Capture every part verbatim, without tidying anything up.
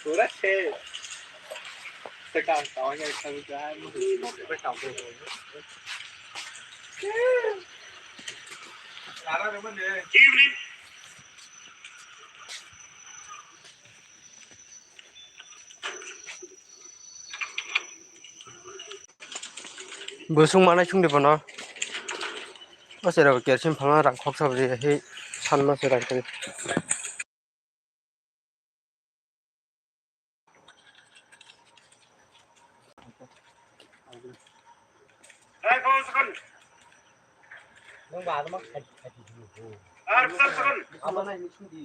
Pura se. Sekang kawanya sekang. Evening. Busung manai sung di bono. O sero kerosene phano rang khoksa bwlai he san ma se rang twi. Nung ba adamang khaji khaji di ho. Ar sar sakon. Abo nai ni sung di.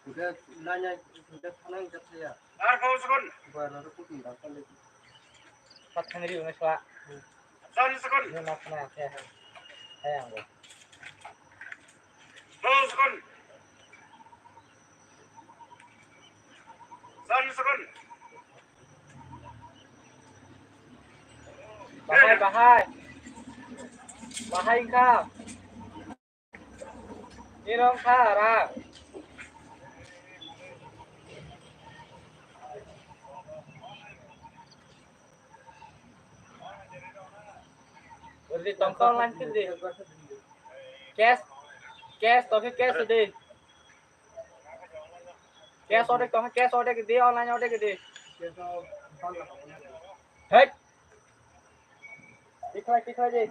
Udah nanya, udah sana, udah saya. Ar kau sakon. Ba na ko tin da kan. Pat thang ri ngai swa. San sakon. Ni na khna khe. Hai ang. Kau sakon. San sakon. Bahai, bahai. Bahai wngkha. Ni rong kha ra. Ri tongkol line kiri. Cash, cash, to khe cash di. Cash order to, cash order di, online order di. Hei. Tikhlai, tikhlai di.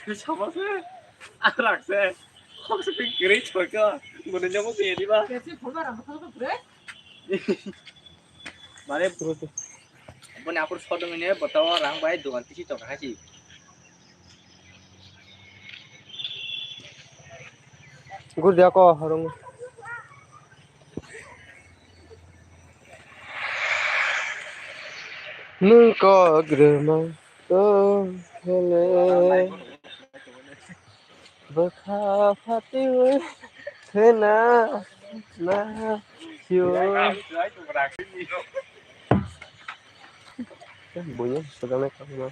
Sama se, arak se, kok se ping kiri choi ko, mune nyomo se di ba. Mane, boni akur sodong ini, botol rang bai dogan tisi tok hai si. Gur dia ko, rong. Nung ko grema to hele. Bwkha phatiwi thena na sio. Buya sudanai kama.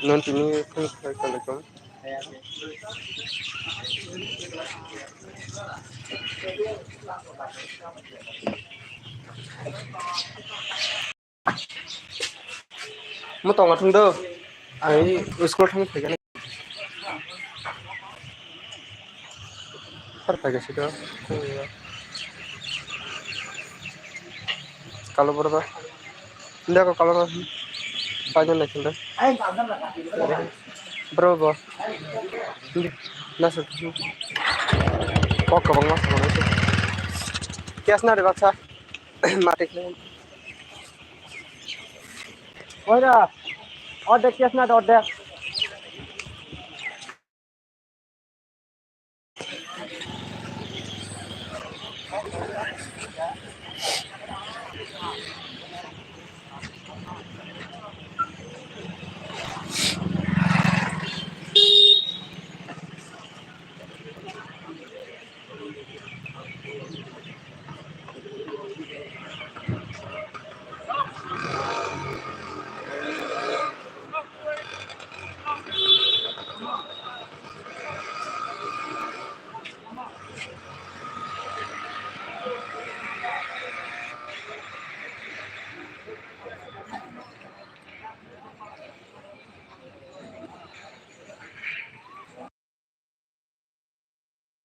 Non tini phone khai kalaikam. Mo tongo thung do. Ang school thang phaikha. Har phaikha sito. Kalo borok ba. India ko kalo ba. Paina naikhe. Bro bo. Nasuk. Kok kwbangma. Cash na de baksa. Mati khe. Oira, ordek cash na de, ordek.